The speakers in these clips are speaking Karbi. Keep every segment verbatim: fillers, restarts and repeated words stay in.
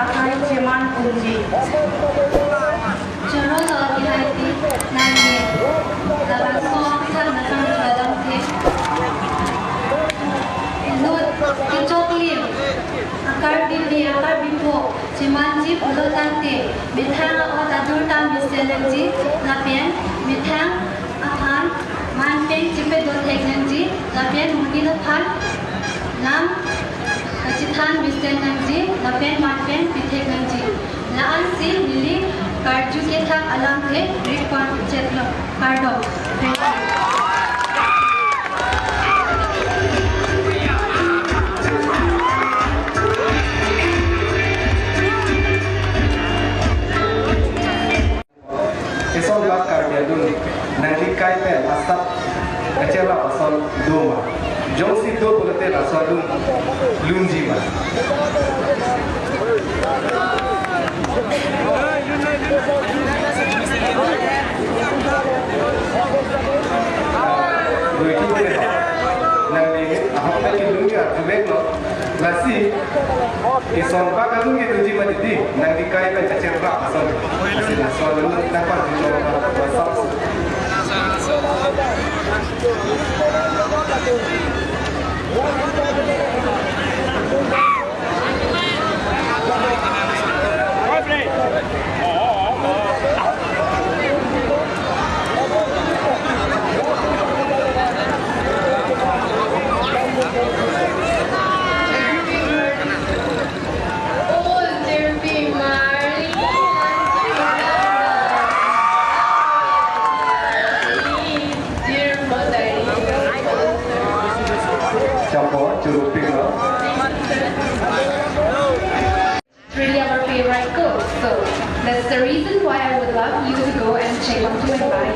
akai cheman ponji. Choro lo kehai ti nangli labangso akhang nangkangkladang the. Inut kechoklim, akarbipi, akarbipho chemanji pulo tangte, methang a-ot adur ta mesen nangji, lapen methang aphan man pen chepadon thek nangji, lapen monit aphan lam kachethan mesen nangji, lapen man pen pithek nangji. La-ansi neli karju kethak alamthe rik pon chotlo. Kardom. Thank you. Isonbak Karbi adung, nangli kai pen asap kacherap ason do ma? Jongsi do pulote laso adung lunji ma? Dui thu pen nangli ahok ta kelungi arjuvek lo. Lasi isonbak adung ke doji ma titi, nangli kai pen kacherap ason. Lasi laso adung nangpar di chong asap. Chapo, churupik lo. Really our favorite cook. So that's the reason why I would love you to go and check onto my bio.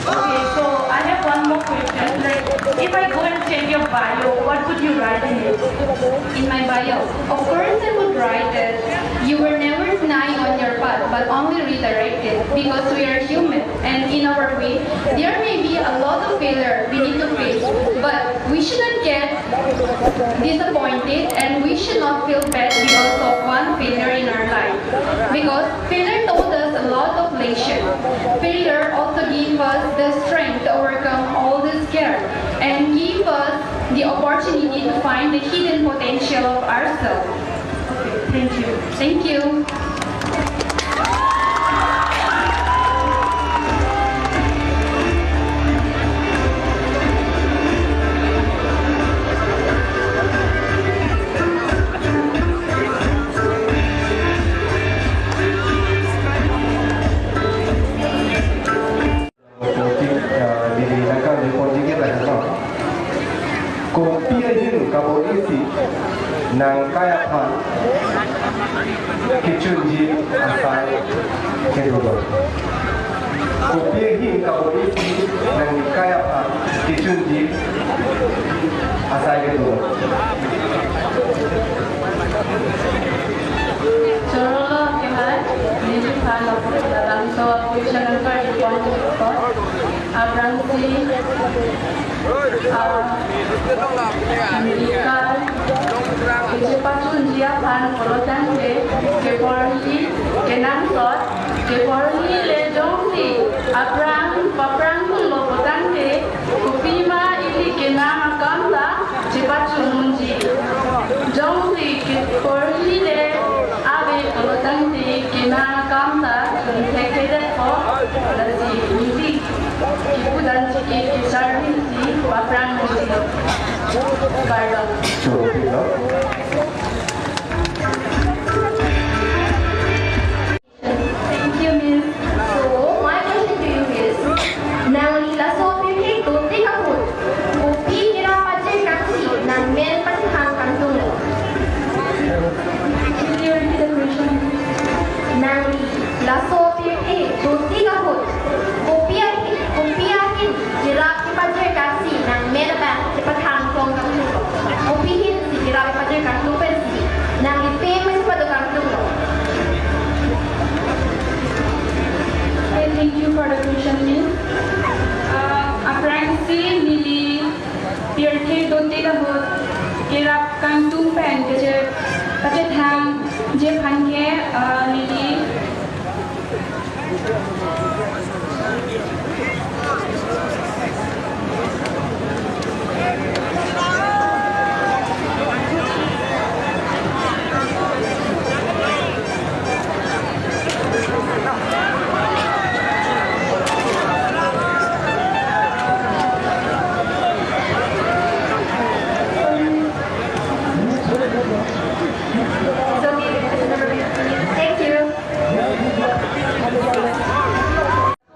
Okay, so I have one more question. Like, if I go and check your bio, what would you write in it? In my bio, of course, I would write that you were never denied on your path, but only redirected because we are human. And in our way, there may be a lot of failure we need to face, but we shouldn't get disappointed and we should not feel bad because of one failure in our life. Because failure taught us a lot of lessons. Failure also gave us the strength to overcome all this scare and give us the opportunity to find the hidden potential of ourselves. Thank you. Thank you. Kopi, eh, neli nangkangdun ponji ke tadi no. Kopi ahin kabo-isi nangkai aphan kechunji asai kedo lo? Kopi ahin kabo-isi nangkai aphan kechunji asai kedo lo? Choro lo kehai, neli aphan labangso question answer ipon chiklo. Aphrangsi, ah, America kechepachunji aphan pulo tangte, keporhi kenangsot, keporhi le jongsi aphrang paphrang dunlo pulotangte, kopima ili kenang akam ta chepachun unji. Jongsi keporhi le ave pulotangte kenang akam ta chun thekthedetpo, lasi neli kepu danji ke kecharlisi paphrang unji. Kardom. Choro pilo. Thank you, Miss. So, my question to you is, nangli laso pirthe dotik ahut, kopi kerap pajer kaksi nangmen pathang kangtung? Can you repeat the question? Nangli laso pirthe dotik ahut, kopi ahin, kopi ahin kerap kepajer kaksi nangmen abang kepathang tong kangtung? Kopi ahin si kerap kepajer Pachethangji aphan ke, uh, neli Thank you.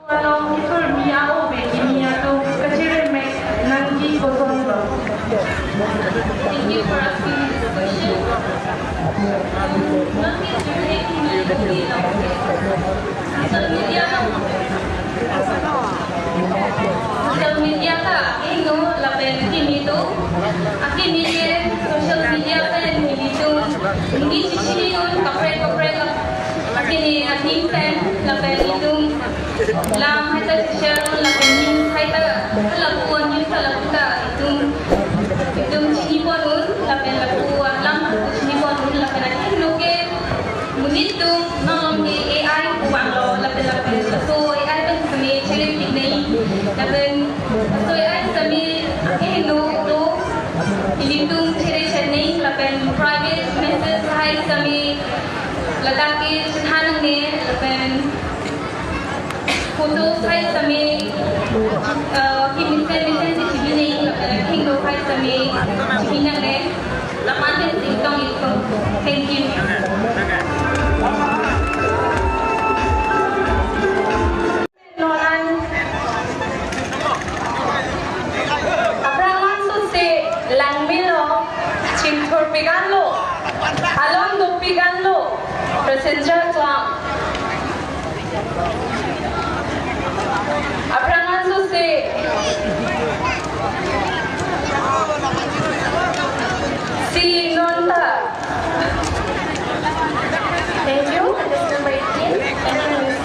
Along kithurmi a-ove kimi atum kachiremek nangji kosonlo. Thank you for asking this question. Nangji chirine kimi atum di long ke social media long. Social media ta ino lapen kimi atum. Akimi ke social media pen nelitum neli chini un kaprek kaprek la. Akimi aning pen lapen itum lam hai ta share un lapen news hai ta lapu news ta lapu ta itum itum chini pon un lapen lapu alam chini pon un lapen akimi ke monit atum nangji A I pu vanglo lapen lapen laso A I pen sitame chere pik nai lapen laso A I sitame akehingno atum ilitum chere chere nai lapen private message hai sitame ladak ke chethan nangne lapen photo hai sitame, uh, ki mesen mesen si chibi nai lapen akehingno hai sitame chibi nangne. Lapen pen singtong itum. Thank you. Non an. Aphrang an sose langmelo, chingthur pik anlo, alon dopik anlo, President Chaklang. Aphrang an sose si non ta. Thank you. Contestant number eighteen. Thank you, Miss.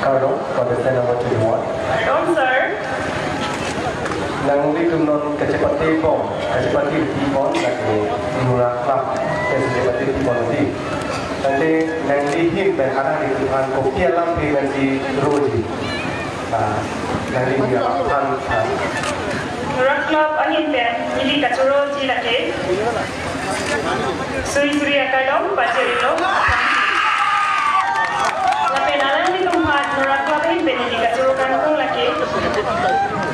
Kardom, contestant number twenty-one. Kardom, sir. Nanglitum non kachepate pon, kachepate ti pon, lake Nura Club, kachepate ti pon di. Tangte nangli ahin pen alanglitum aphan kopi alam pen nangchoroji. Ah, nangli ahin pen, ah. Nura Club ahin pen neli kachoroji lake. Suri suri akardom pajirilo. Lapen alanglitum aphan Nura Club ahin pen neli kachoro kangtung lake.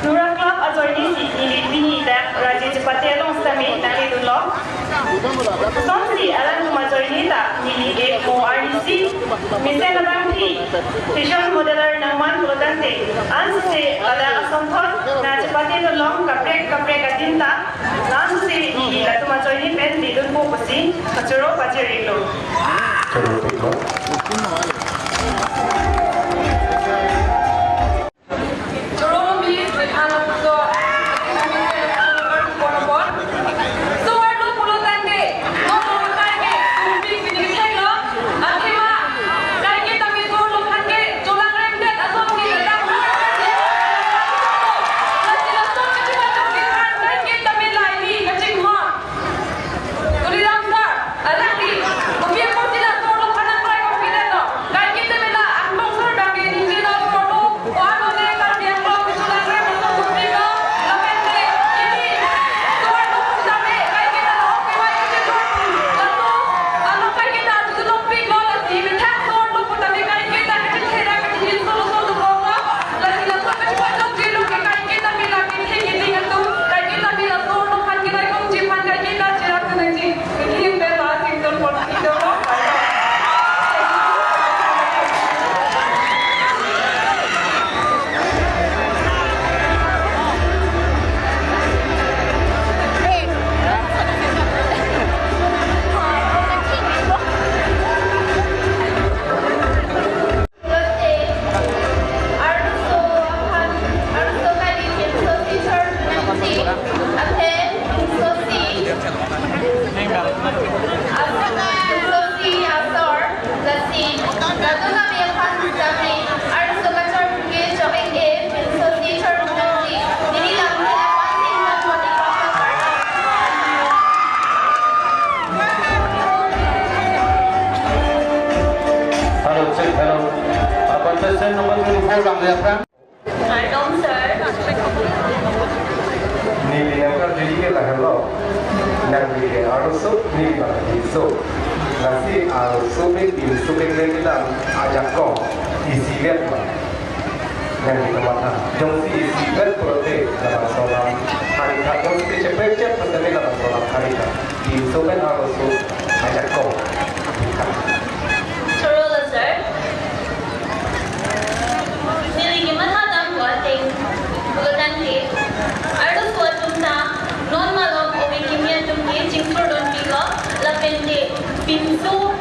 Nura Club ajoine si neli pini dak Raje Chepate along sitame nangledunlo. Lasonsi alanglitum ajoine ta neli ke mo arnisi mesen abangphi fashion modeler nangman pulotangte ansose ladak asonthot nangchepate along kaprek kaprek adim ta ansose neli latum ajoine pen ledunpo pusi kachoro pajirilo. Choro piklo. Choro mi, anak so, kono bon. So, arlo pulotangte, no pulotangte, tumpi kini kailo, athema, kaike tame so lo tangte, cholang rem det ason ke datang. Lasi laso athema tame kan, kaike tame laini kachinghon. Tuliram sir, alangli, kopi apotsi laso lo thanang prai kopi det lo, kaike tame la, angtong Kardom, sir. Neli nangkarju ke lahenlo. Nangli ke arloso, neli abang ke pinso. Lasi arloso pen pinso pen le kedam ajakong isivet ma. Nangli kamatha. Jongsi isivet pulote labangso alam hari khat, jongsi cheprek chep pulote labangso alam hari khat. Pinso pen arloso ajakong. Chorolo, sir. Neli kematha dampo ateng pulotangte, arloso atum ta non malom ove kimi atum ke chingthurdun pilo, lapente pinso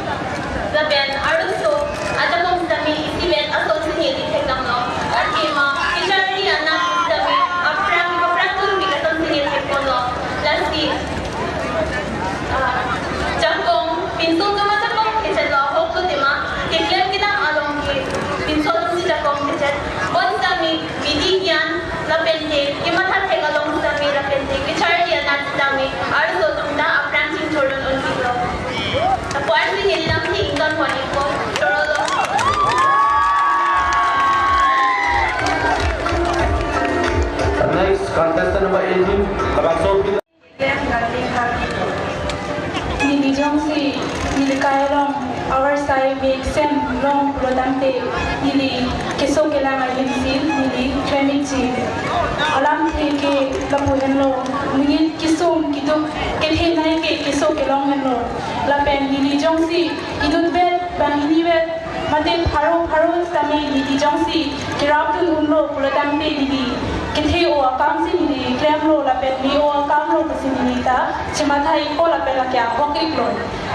lapen arloso ajakong sitame isivet asonsi neli thekdamlo. Athema kecharli anat sitame aphrang aphrang tun pik asonsi neli thekponlo. Lasi ah, jakong, pinso atum ajakong kechetlo, ahok lo tema, keklem kedam along ke pinso atum si jakong kechet. Bonsitame midi gyan lapente kematha thek along sitame lapente kecharli anat sitame arloso atum ta aphrang chingthurdun unpiklo. Apot si neli lam thik ton pon-ikpo. Chorolo. Next contestant number eighteen, labangso Neli jongsi neli kai along avarsai mesen long pulotangte neli keso kelang ahin si neli klem-ikji. Alamthe ke lapu henlo, monit kesung keduk kethenei ke keso kelong henlo. Lapen neli jongsi inutvet, banghinivet, mate pharo pharo sitame neli jongsi kerapdun unlo pulotangte neli kethe-o akam si neli klemlo lapen me-o akam lo pusi neli ta chematha-ikpo lapen lake ahok-iklo.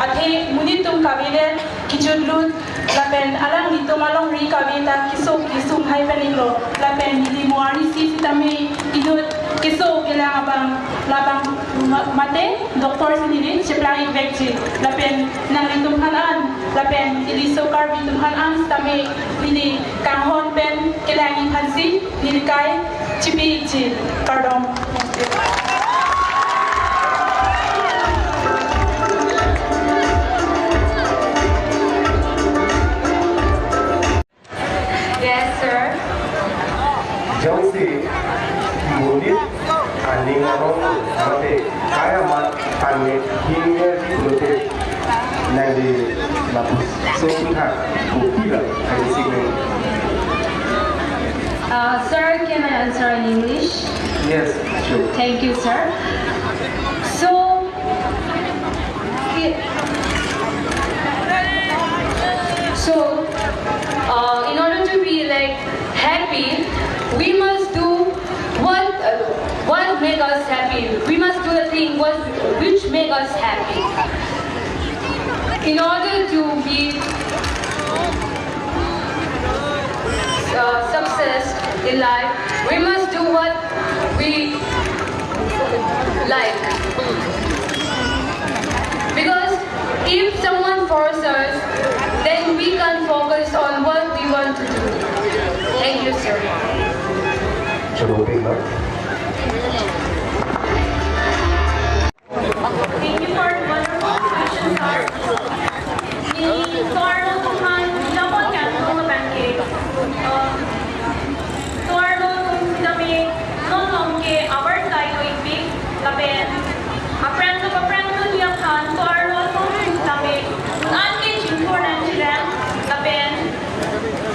Athe monit atum kave le kejut lut lapen alanglitum alongri kave ta keso kesung hai pen-iklo lapen neli mo arnisi sitame inut keso kelang abang labang ma-, mate doctor si neli cheplang-ikvekji. Lapen nanglitum aphan an, lapen iliso Karbi atum aphan an sitame neli kanghon pen kelang-ik aphansi neli kai chipi-ikji. Kardom. Yes, sir. Jongsi monit aning arong mate kai amat ange hinge pulote nangli lapuson thang kopilo haisingnei. Uh, sir, can I answer in English? Yes, sure. Thank you, sir. So, So, uh, in order to be, like, happy, we must do what, uh, what make us happy. We must do the thing what, which make us happy. In order to be, uh, success in life, we must do what we like. Because if someone forces us, then we can't focus on what we want to do. Thank you, sir. Thank you for the wonderful question, sir. Neli tovar atum aphan nangpon kangtung abang ke, uh, tovar atum sitame non malom ke avarsai do-ikpik lapen aphrang atum aphrang atum aphan tovar atum sitame non an ke chingthur nangji lang lapen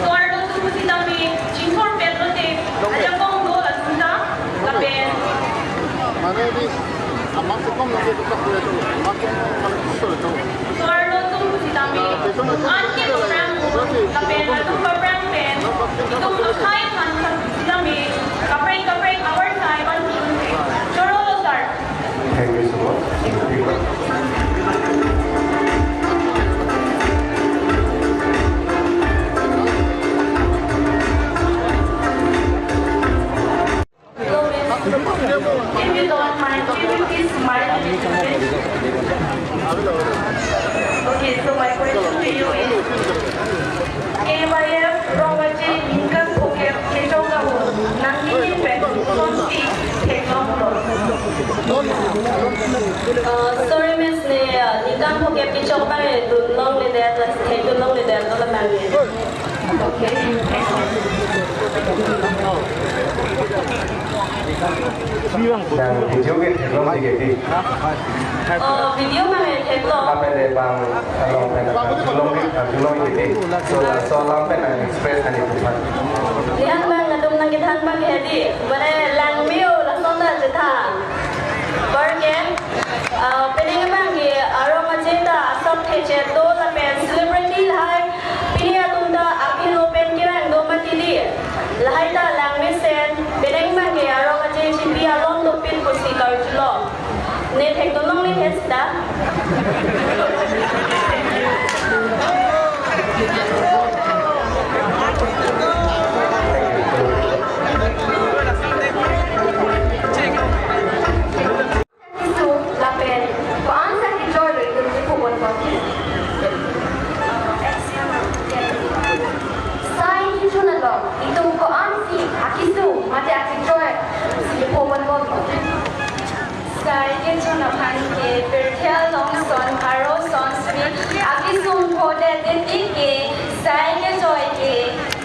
tovar atum sitame chingthur pet lote ajakong do latum ta lapen Mane di, amat sekom lagi tukak boleh tu, amat sekom lagi tukak boleh tu. Tovar atum sitame an ke aphrang, lapen atum aphrang pen itum akhai aphan sitame kaprek kaprek avarsai van chun. Chorolo, sir. Thank you so much. Hello, miss. If you don't mind, can you please smile a little bit? Okay, so my question to you is, K Y F Rongmachi ningkan phokep kechok ahut nangning pen kosonsi theklonglo? Uh, sorry, miss, ne, uh, ningkan phokep kechok abang dunlongledet, thekdunlongledet, lo abang ne. Nang video ke theklong dei ke dei. Oh, video abang theklong. Lapen le bang along pen nang theklong dei, theklong dei ke dei. So, laso alam pen nang express nang itu pan. Lian abang, latum nangkethan abang ke dei. Bole langme-o, lason ta chetha. Barken, ah, pining abang ke arong aje ta asap thechet do lapen celebrity lahai. Pini atum ta aphi lo pen kevang do mati dei. Lahai ta langmesen, pining abang ke arong aje chipi along dopik pusi karjulong. Ne thekdun longle he seta. Akesung lapen ko-an si akejoi lo itum chepho ponpo? Sai kechun along itum ko-an si akesung mate akejoi si chepho ponpo? Sai kechun aphan ke pirthe along son, aro son sri akesung phodet titi ke sai kejoi ke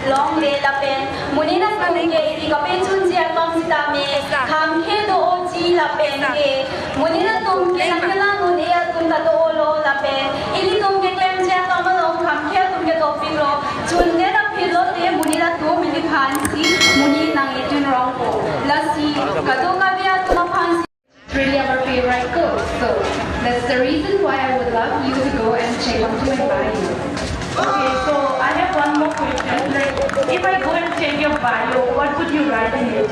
longle lapen monit atum ke ili kapachunji akam sitame khangkhe do-oji lapen ke monit atum ke nangkelang un-e atum ta do-olo lapen ilitum keklemji akam along khangkhe atum ke dopiklo. Chundet aphi lote monit atum iliphan si monit nang-ejun rongpo. Lasi kadokave atum aphan si really our favorite cook. So that's the reason why I would love you to go and check onto my bio. Okay, so I have one more question. Like, if I go and check your bio, what would you write in it?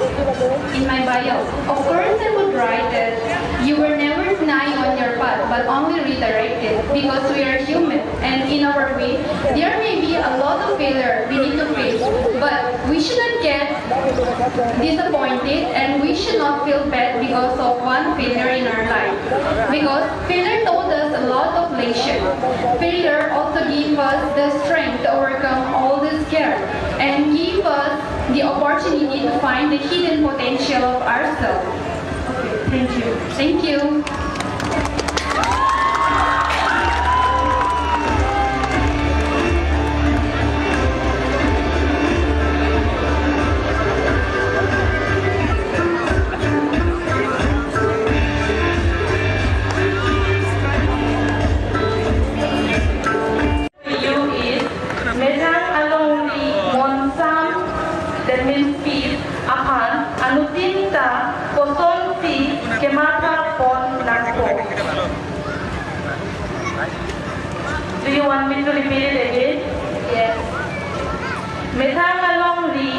In my bio, of course, I would write that you were never denied on your path, but only redirected because we are human. And in our way, there may be a lot of failure we need to face, but we shouldn't get disappointed, and we should not feel bad because of one failure in our life. Because failure taught us a lot of lessons. Failure also gave us the strength to overcome all this scare and give us the opportunity to find the hidden potential of ourselves. Okay, thank you. Thank you. You is methang alongri monsam, that means feet, aphan anuttin ta kosonsi kematha pon nangpo. Do you want me to repeat it again? Yes. Methang alongri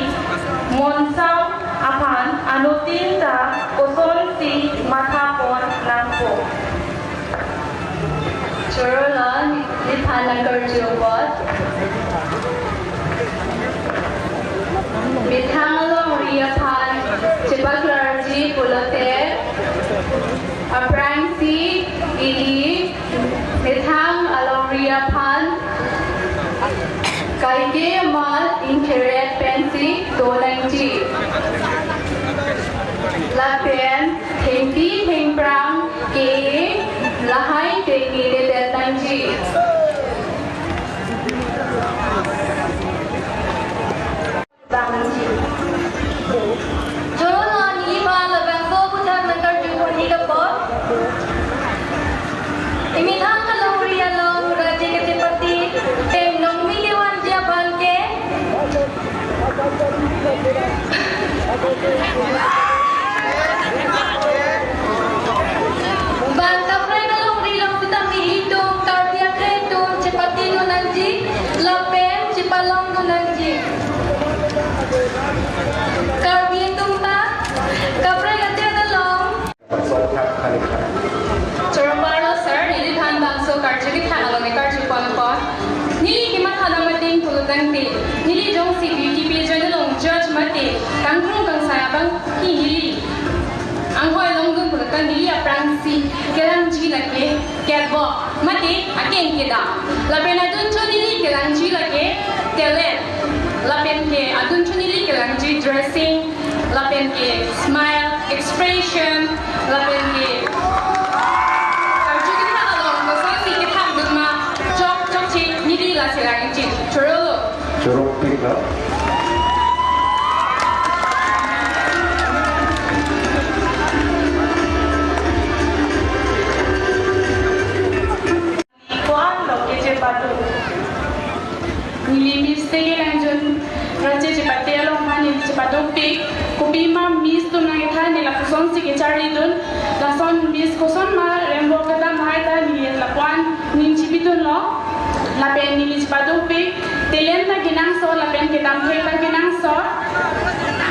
monsam aphan anuttin ta kosonsi matha pon nangpo? Chorolo, neliphan nangkarju apot. Methang alongri aphan chepaklarji pulote, aphrangsi ili methang alongri aphan kaike amat ingtheret pensi do nangji. Lapen thengpi thengphrang ke lahai tengni nedet nangji. Bangji. Chorolo, neliphan labangso aphuthak nangkarju pon ik apot. Emethang alongri along raje kachepate pen nongmi kevanji aphan ke bang kaprek alongri along sitame itum Karbi akhei atum chepate dun nangji lapen chepalong dun nangji. Karbi atum ta kaprek adet along. Chorolo sir, neliphan bangso karju kethak along karju ponpo. Neli kematha dam ateng pulotangte, neli jongsi beauty pageant along judge mate kangkrung kangsai abang ke neli anghoi longdun pulotangte, neli aphrangsi kelangji lake catwalk mate akeng kedam. Lapen adunthu neli kelangji lake talent. Lapen ke adunthu neli kelangji dressing. Lapen ke smile, expression, lapen ke karju kethak along kosonsi kethak dun ma chok chokche neli lasi langji. Chorolo. Chorokpik lo. Ko-an lo kechepado. Neli Miss Teke Langjun Raje chepate along ma neli chepadopik. Kopima Miss atum nangkethan neli lapusonsi kecharlidun. Lason Miss kosonma rembok kedam hai ta neli lapu-an ning chipidunlo. Lapen neli chepadopik. Talent ta kenangsot, lapen kedamthek ta kenangsot.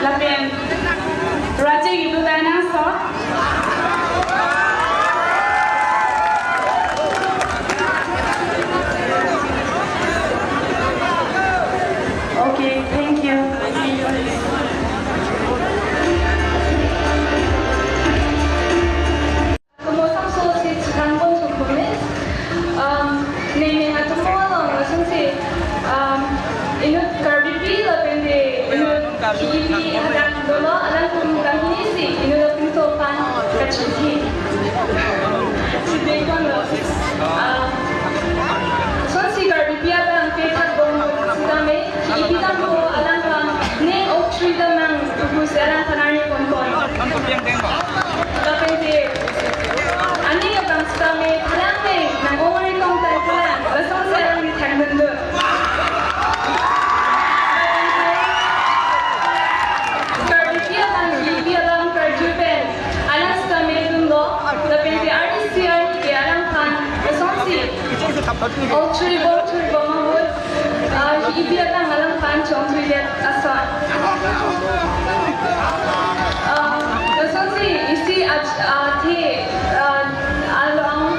Lapen Raje kedo ta nangsot. Okay, thank you. Kosonsi chethangpon chungpon ne. Um, ne ne atomo along lasonsi, um, inut Karbipi lapen te inut Kipi adak dolo, alangtum kanghinisi inut apinso aphan kachingki. Chibekon lo. Um, sonsi Karbipi abang pethak bom sitame, Kipi dampo alangphan ning oktri dam nang tuku si alangphan arnipon pon. Lapen te, ani abang sitame, phalang neng nang ong ari kong tan phalang, lasonsi alang ni thangdundun. Karbipi abang Kipi alam karju pen alang sitame dunlo, lapen te arnisi arni ke alangphan lasonsi oktri bom oktri bom ahut, ah, Kipi abang alangphan chongthuidet ason. Ah, lasonsi isi ach-, ah, the, ah, along,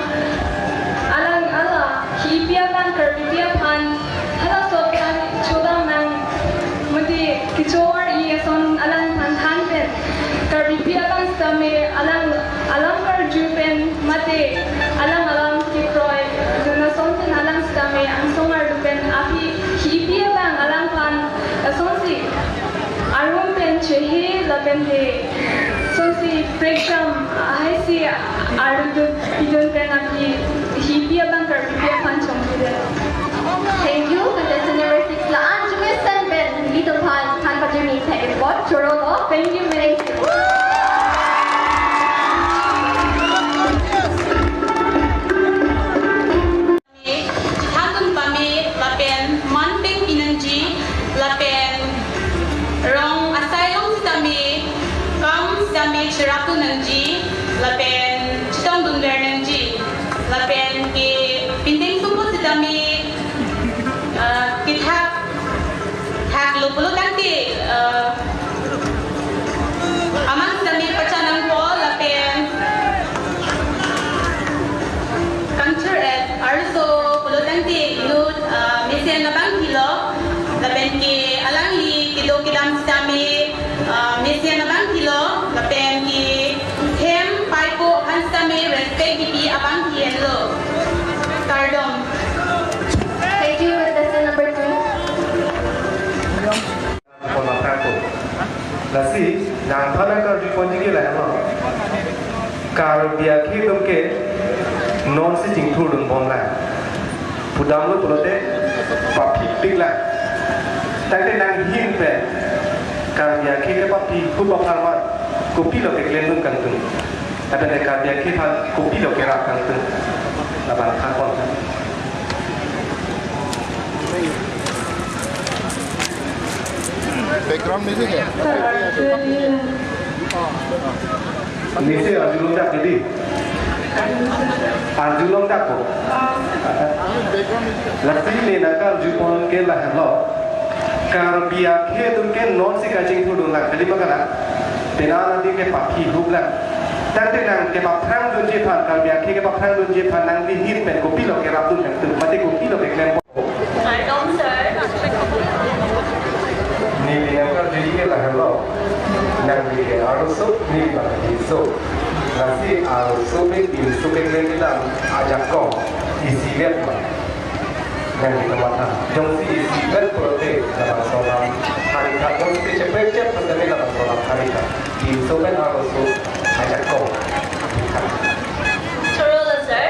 alang ala, Kipi abang Karbipi aphan halaso aphan chodam nang mate kecho-ar-i ason alangphan than pen, Karbipi abang sitame alang alam karju pen mate alang alam kekroi dun ason pen alang sitame angsong ardu pen aphi Kipi abang alangphan lasonsi arum pen chehe lapen te sonsi preksham ahaisi ardu pidun pen aphi Kipi abang Karbipi aphan chongthudet. Thank you, contestant number six. La-an jume sen pen nelitum aphan than pajirmi thek-ikpon chorolo. Thank you, ma'am. Chethandun pame lapen man pengpi nangji lapen rong asai along sitame kam sitame cherapdun nangji lapen chetongdunver nangji lapen ke pindeng sumpot sitame, ah, kethak thaklo pulo tangte, ah, aman sitame pachan nangpo lapen kangthur-et arloso pulo tangte inut, ah, mesen abang helo lapen ke alangli kedo kedam sitame, ah, mesen abang helo lapen ke hem paipo aphan sitame respect kipi abang henlo. Kardom. Thank you, contestant number two. Pon aphrang ko. Lasi, nangphan nangkarjuponji ke lahenlo. Karbi akhei atum ke nonsi chingthurdun bomlang. Pudamlo pulote, paphi piklang. Tangte nanghin pen, Karbi akhei ke paphi hup apharman, kopilo keklemdun kangtung. Lapen Karbi akhei aphan kopilo kerap kangtung. Labang thanpon. Background music ya? Nisi arjulongdak, didi. Arjulongdak ko. Lasi ne nangkarjupon ke lahenlo. Karbi akhei atum ke nonsi kachingthurdunlang, kalima kana. Penang nangli ke paphi huplang. Tangte nang kepaphrangdunji aphan, Karbi akhei kepaphrangdunji aphan nangli hin pen kopilo kerapdun nangtum, mate kopilo keklem. Kardom, sir. Neli nangkarjuji ke lahenlo. Nangli ke arloso, neli abang ke pinso. Lasi arloso pen pinso keklem kedam ajakong isivet ma. Nangli kamatha. Jongsi isivet pulote labangso alam hari tha. Jongsi cheprek chep pulote labangso alam hari tha. Pinso pen arloso ajakong. Chorolo, sir.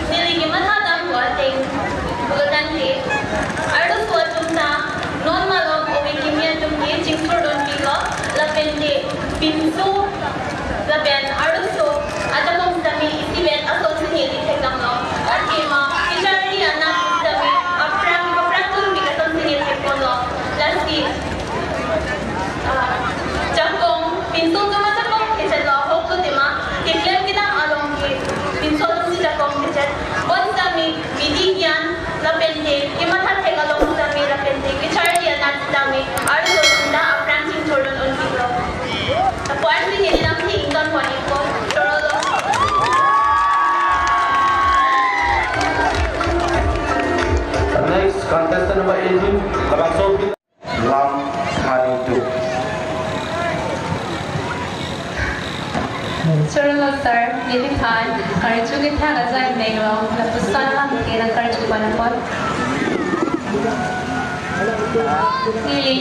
Neli kematha dampo ateng pulo tangte, Choro sir, neliphan karju kethak ajai menglong lapuson abangke nangkarju pon apot. Neli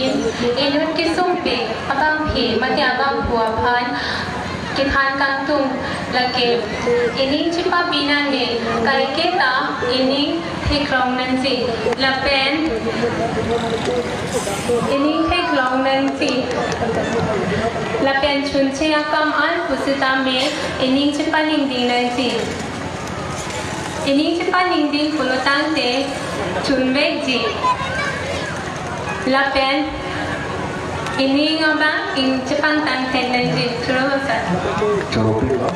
inut kesung pik abangpi mate abangpo aphan kethan kangtung lake ining chepapi nangne, kaike ta ining theklong nangji lapen ining theklong nangji lapen chunche akam an pusitame ining chepaningding nangji. Ining chepaningding pulo tangte chunvekji lapen ining abang ing chepangtang thek nangji. Choro sir. Choro pik lo.